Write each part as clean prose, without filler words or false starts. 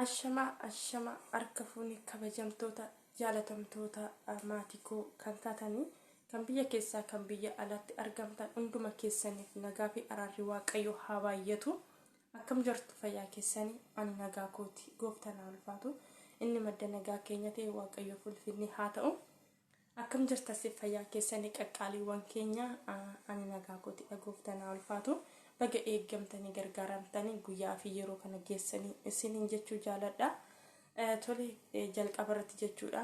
Ashamaa ashamaa harka fuune kabajamtoota jaalatamtoota maatii koo kan taatanii kan biyya keessaa kan biyya alaatti argamtan hunduma keessaniif nagaa fi araarri waaqayyoo haa baay'atu. Akkam jirtu fayyaa keessanii ani nagaa kooti gooftaan haa ulfaatu inni madda nagaa keenya ta'e waaqayyoof ulfinni haa ta'u. Akkam jirta siif fayyaa keessanii qaqqaaliiwwan keenya ani nagaa kootidha gooftaan haa ulfaatu. Baga eeggamtanii gargaaramtanii guyyaa fi yeroo kana geessanii isiniin jechuu jaaladha. Tole jalqaba irratti jechuudha.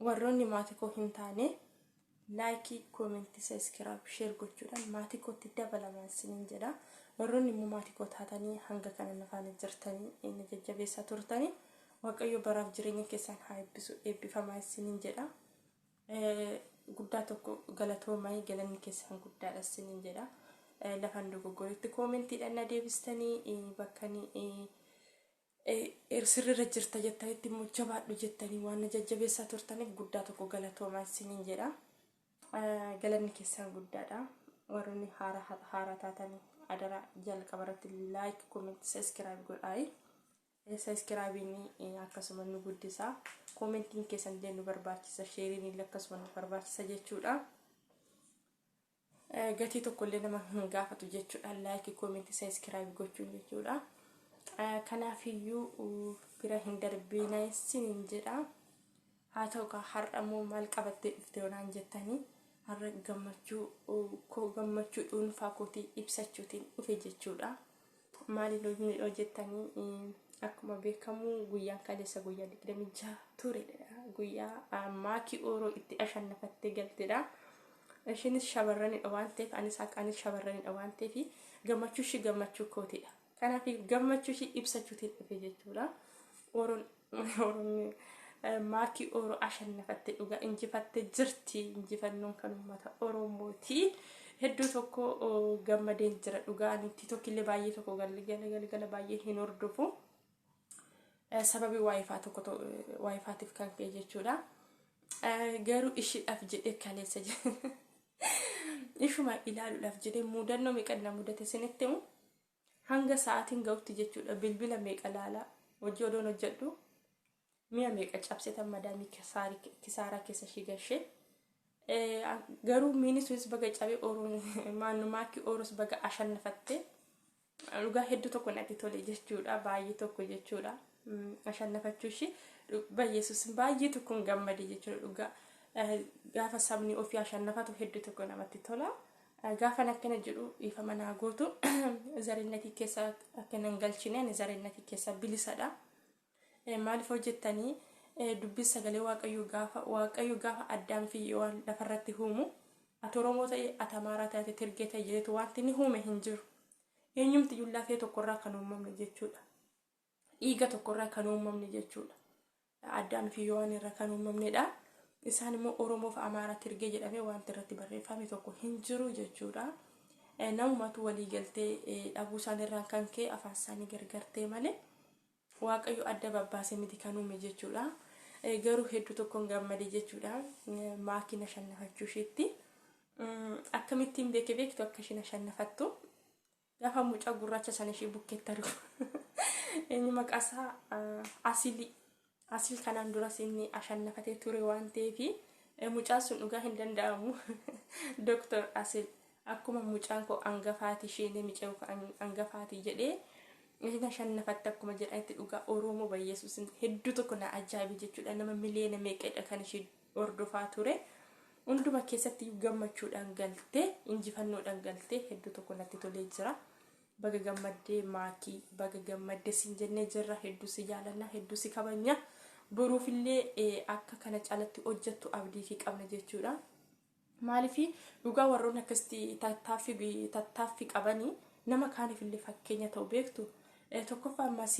Warroonni maatii koo hin taane laayikii, koomentii, sabiskiraayib, sheer gochuudhaan maatii kootti dabalamaa isiniin jedha. Warroonni immoo maatii koo taatanii hanga kana na faana jirtanii na jajjabeessaa turtanii Waaqayyo baraaf jireenya keessan haa eebbisu eebbifamaa isiniin jedha. Guddaa tokko galatoomaa galanni keessan guddaadha isiniin jedha. Lafan dogoggoretti koomentiidhaan na deebistanii bakka sirriirra jirta jettanitti immoo jabaadhu jettanii waan na jajjabeessaa turtaniif guddaa tokko galatoomaa isiniin jedha. Galanni keessan guddaadha. Warroonni haaraa taatanii adaraa jalqaba irratti laayik, koomenti, sabiskiraayib godhaayi. Sabiskiraabiin akkasuma nu guddisa. Koomentiin keessan illee nu barbaachisa. Sheeriin illee akkasuma nu barbaachisa jechuudha. Gatii tokkollee nama hin gaafatu jechuudha. Laayikii, koomentii, sabiskiraayib gochuun jechuudha. Kanaafiyyuu bira hin darbinaa isiniin jedha. Haa ta'u kaa har'a immoo maal qabattee dhufte yoonaan jettanii har'a gammachuu koo gammachuu dhuunfaa kootii ibsachuutiin dhufe jechuudha. Maaliin hojjettanii akkuma beekamu guyyaan kaleessa guyyaa 26 turedha. Guyyaa maakii ooroo itti ashannafattee galtedha. Ishiinis shamarranidha waan ta'eef anis akka anis shamarranidha waan ta'eef gammachuu ishii gammachuu kootidha. Kanaaf gammachuu ishii ibsachuutiin dhufe jechuudha. Ooroon Oromoon maakii Oro ashannafatte dhugaa injifatte jirti. Injifannoon kan uummata Oromooti. Hedduu tokko gammadeen jira dhugaa. Ani tiktokillee baay'ee tokko galgala galgala baay'ee hin hordofu. Sababii waayifaa tokko waayifaatiif kan ka'e jechuudha. Garuu ishiidhaaf jedhee kaleessa ishuma ilaaluudhaaf jedhee mudannoo meeqa na mudate isinitti himu. Hanga sa'aatiin ga'utti jechuudha bilbila meeqa laala hojii odoon hojjedhu mi'a meeqa cabsetan madaamii kisaaraa keessa ishii gashee. Garuu miini sunis baga cabee oruun maannumaakki oorus baga ashannafatte dhugaa hedduu tokko natti tole jechuudha baay'ee tokko jechuudha ashannafachuu ishii baay'eesus baay'ee tokkoon gammade jechuudha dhugaa gaafa sabni ofii ashannafatu hedduu tokko namatti tola. Gaafan akkana jedhu dhiifama naa gootu zarinnatii keessa akka nan galchine ani zarinnatii keessa bilisadha. Maaliif hojjettanii dubbii sagalee waaqayyo gaafa waaqayyo gaafa addaam fi Yihowaan lafarratti huumu ati Oromoo ta'e ati Amaaraa ta'e ati Tirgee ta'e jedhetu wanti inni huume hin jiru. Eenyumti iyyuu lafee tokkorraa kan uumamne jechuudha. Dhiiga tokkorraa kan uumamne jechuudha. Addaam fi Yihowaan irra kan uumamnedha. Isaan immoo Oromoo fi Amaaraa Tirgee jedhamee wanti irratti barreeffame tokko hin jiru jechuudha. Namumatu walii galtee dhabuu isaaniirraan kan ka'e afaan isaanii gargar ta'e malee Waaqayyo adda babbaasee miti kan uume jechuudha. Garuu hedduu tokkoon gammade jechuudha. Maakiin ashannafachuu isheetti. Akkamittiin beeke beektu akka isheen ashannafattu. Gaafa mucaa gurraacha sana ishee bukkeetti argu. Eenyu maqaa isaa Asilii. Asil kanaan duras inni ashannafatee ture waan ta'eef mucaan sun dhugaa hin danda'amu. Dooktor Asil akkuma mucaan koo angafaati isheen micayoo koo angafaati jedhee isheen ashannafatte akkuma jedhanitti dhugaa Oromoo bayyeessus hedduu tokko na ajaa'ibe jechuudha. Nama miliyoona meeqadha kan ishee hordofaa ture. Hunduma keessatti gammachuudhaan galtee injifannoodhaan galtee hedduu tokko natti tolee jira. Baga gammaddee maakii baga gammadde siin jennee jirra hedduu si jaalanna hedduu si kabajna boruufillee akka kana caalatti hojjettu abdii fi qabna jechuudha. Maaliif dhugaa warroonni akkasitti tattaaffii tattaaffii qabanii nama kaaniif illee fakkeenya ta'u beektu. Tokkoffaa ammas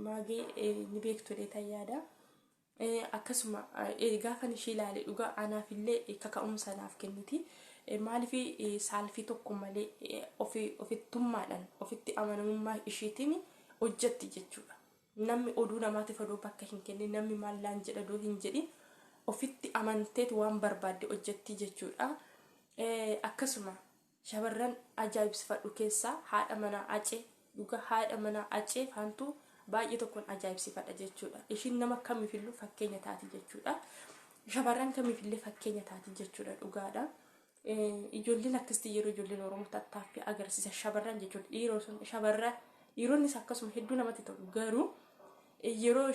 maagee ni beektu dheetan yaada. Akkasuma gaafan ishee ilaale dhugaa anaaf illee kaka'umsa naaf kenniti. Maaliif saalfii tokko malee ofittummaadhaan ofitti amanamummaa isheetiin hojjetti jechuudha. Namni oduu namaatiif oduu bakka hin kennin namni maal naan jedha oduu hin jedhin ofitti amanteet waan barbaadde hojjetti jechuudha. Akkasuma shamarran ajaa'ibsifadhu keessaa haadha manaa Acee. Dhuga haadha manaa Acee Faantuu baay'ee tokkoon ajaa'ibsiifadha jechuudha. Ishiin nama kamiifilluu fakkeenya taati jechuudha. Shamarran kamiifillee fakkeenya taati jechuudha dhugaadha. Ijoolleen akkasitti yeroo ijoolleen Oromoo tattaaffii agarsiisa shamarran jechuudha. Dhiiroo sun shamarran dhiironnis akkasuma hedduu namatti tolu garuu yeroo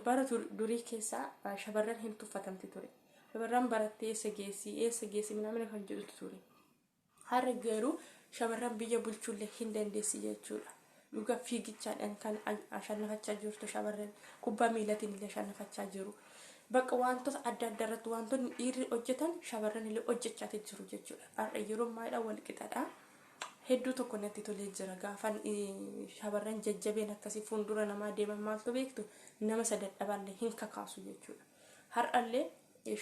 bara durii keessaa shamarran hin tuffatamti ture. Shamarran barattee eessa geessi eessa geessi minamina kan jedhutu ture. Har'a garuu shamarran biyya bulchuullee hin dandeessi jechuudha. Dhuga fiigichaadhaan kan ashannafachaa jirtu shamarran kubbaa miilatiin illee ashannafachaa jiru. Bakka wantoota adda addaa irratti wantoonni dhiirri hojjetan shamarran illee hojjechaati jiru jechuudha. Har'a yeroo ammaadha wal qixadha. Hedduu tokko natti tolee jira gaafan shamarran jajjabeen akkasii fuuldura namaa deeman maaltu beektu nama isa dadhabaallee hin kakaasu jechuudha. Har'allee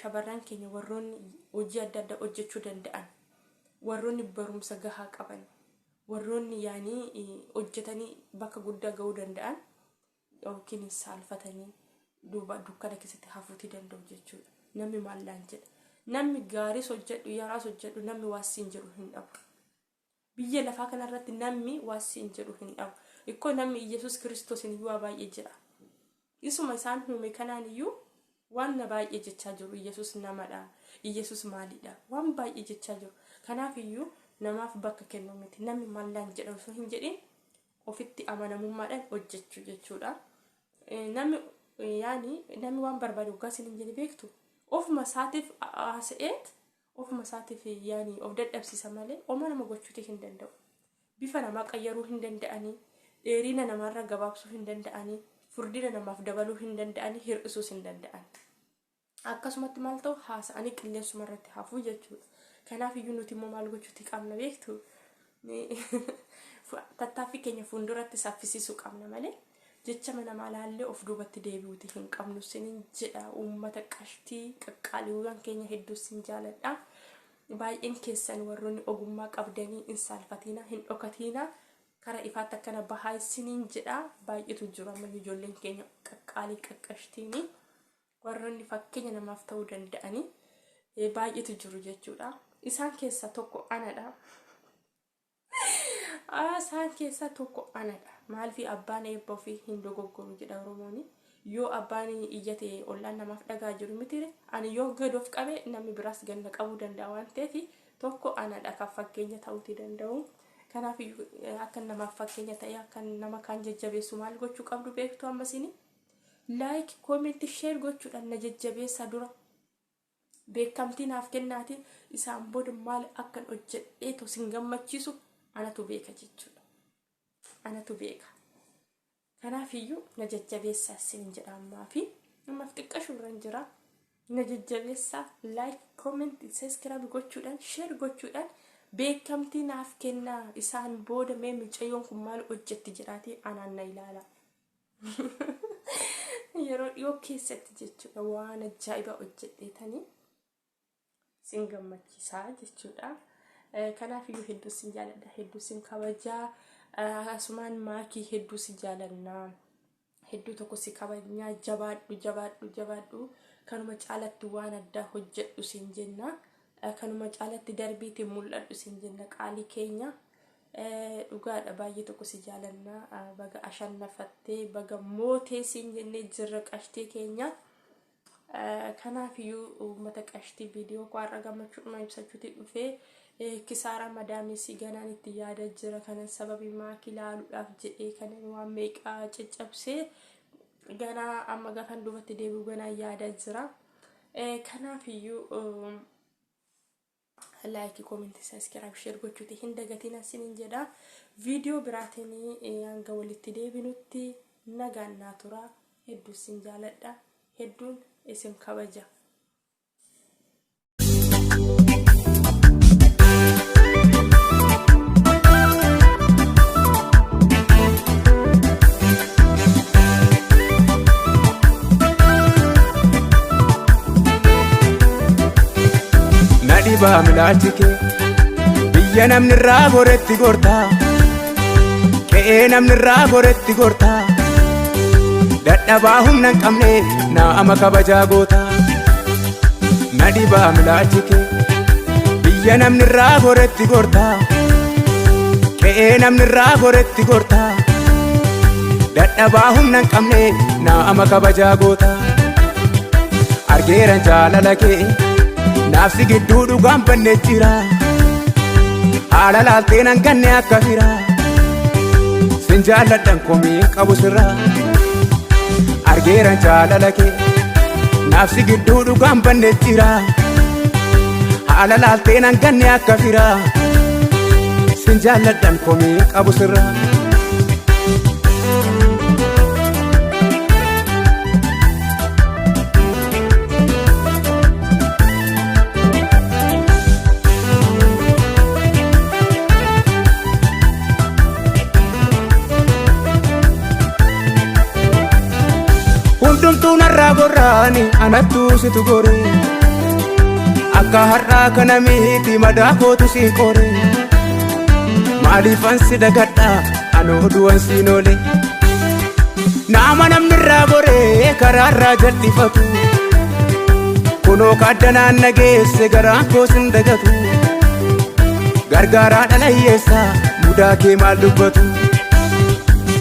shamarran keenya warroonni hojii adda addaa hojjechuu danda'an warroonni barumsa gahaa qaban warroonni yaanii hojjetanii bakka guddaa ga'uu danda'an yookiin saalfatanii duuba dukkana keessatti hafuutii danda'u jechuudha. Namni maallaan jedha. Namni gaariis hojjedhu yaraas hojjedhu namni waa siin jedhu hin dhabu. Biyya lafaa kanarratti namni waa siin jedhu hin dhabu. Ikkoo namni Iyyasuus Kiristoosiin iyyuu waa baay'ee jedha. Isuma isaan uume kanaan iyyuu waan na baay'ee jechaa jiru. Iyyasuus namadha. Iyyasuus maalidha? Waan baay'ee jechaa jiru. Kanaaf iyyuu namaaf bakka kennuu miti. Namni maallaan jedha osoo hin jedhin ofitti amanamummaadhaan hojjechuu jechuudha. Namni yaani namni waan barbaade waggaa isin hin jedhe beektu ofuma isaatiif haasa'eet Ofuma isaatiif yaani of dadhabsiisa malee homaa nama gochuutii hin danda'u. Bifa namaa qayyaruu hin danda'anii, dheerina namaarra gabaabsuu hin danda'anii, furdina namaaf dabaluu hin danda'anii, hir'isuus hin danda'an. Akkasumatti maal ta'u haasa'anii qilleensuma irratti hafuu jechuudha. Kanaaf iyyuu nuti immoo maal gochuutii qabna beektu? Tattaaffii keenya fuulduratti saffisiisuu qabna malee Jecha namaa laallee of duubatti deebi'uuti hin qabnu sinin jedha uummata qashtii qaqqaaliiwwan keenya hedduu sin jaaladha. Baay'een keessan warroonni ogummaa qabdanii hin saalfatiina hin dhokatiina kara ifaatti akkana bahaa sinin jedha baay'eetu jiru ammayyuu ijoolleen keenya qaqqaalii qaqqashtiini warroonni fakkeenya namaaf ta'uu danda'anii baay'eetu jiru jechuudha. Isaan keessaa tokko anadha. Isaan keessaa tokko anadha. Maaliif abbaan eebba ofii hin dogoggoru jedha Oromoon. Yoo abbaan iyyate ollaan namaaf dhagaa jiru miti ani yoo gad of qabe namni biraas gad na qabuu danda'a waan ta'eef tokko anadha kan fakkeenya ta'uutii danda'u. Kanaaf akka namaaf fakkeenya ta'e akka nama kaan jajjabeessu maal gochuu qabdu beektu amma isin like comment share gochuudhaan na jajjabeessaa dura. Beekamtii naaf kennaatii isaan booda maal akkan hojjedhee sin gammachiisu anatu beeka jechuudha. Anatu beeka. Kanaaf iyyuu na jajjabeessaa isin jedha ammaa fi ammaaf xiqqashu irra jira. Na jajjabeessaa like, comment, subscribe gochuudhaan, share gochuudhaan beekamtii naaf kennaa isaan booda mee mucayyoon kun maal hojjetti jedhaatii anaan na ilaala. Yeroo dhiyoo keessatti jechuudha waan ajaa'ibaa hojjedheetanii sin gammachiisaa jechuudha. Kanaaf iyyuu hedduu sin jaaladha, hedduu sin kabajaa, asumaan maakii hedduu si jaalannaa, hedduu tokko si kabajnaa, jabaadhu, jabaadhu, jabaadhu, kanuma caalatti waan addaa hojjedhu sin jenna, kanuma caalatti darbiitiin mul'adhu sin jenna qaalii keenya. Dhugaadha baay'ee tokko si jaalanna baga ashannafattee baga mootee siin jennee jirra qashtii keenya. Kanaaf iyyuu uummata qashtii viidiyoo koo har'a gammachuudhuma ibsachuuti dhufee kisaaraa madaamii si ganaan itti yaada jira kanan sababii maakii ilaaluudhaaf jedhee kanan waan meeqaa caccabsee ganaa amma gaafan duubatti deebi'u ganaa yaada jira. Kanaaf iyyuu like comment subscribe share gochuuti hin dagatiin isiniin jedha. Viidiyoo biraatiin hanga walitti deebinutti nagaan naa tura. Hedduu isin jaaladha. Hedduun isin kabaja. Na dhibaa milaalchi kee biyya namni irraa goretti gortaa qe'ee namni irraa goretti gortaa dadhabaa humna hin qabne naa ama kabajaa gootaa na dhibaa milaalchi kee biyya namni irraa goretti gortaa. Qe'ee namni irraa goretti gorta. Dadhabaa humna hin qabne nama kabajaa goota. Argeeran jaalala kee naafsi gidduu dhugaan banne jira. Haala laaltee nan ganne akka fira. Sin jaalladhan komii qabu sirra. Argeeran jaalala kee naafsi gidduu dhugaan banne jira. Haala laaltee nan ganne akka fira. Sin jaalladhan komii qabu sirra. Hundumtuu narraa gorraani anattuu situ gore. Akka har'aa kana miti madaa kootu si qore. Maaliifan si dagadhaa anoo du'an siin oole. Nama namni irraa goree karaarraa jal'ifatu. Kunoo kaaddanaan na geesse garaan koo sin dagatu. Gargaaraa dhala hiyyeessaa mudaa kee maal dubbatu.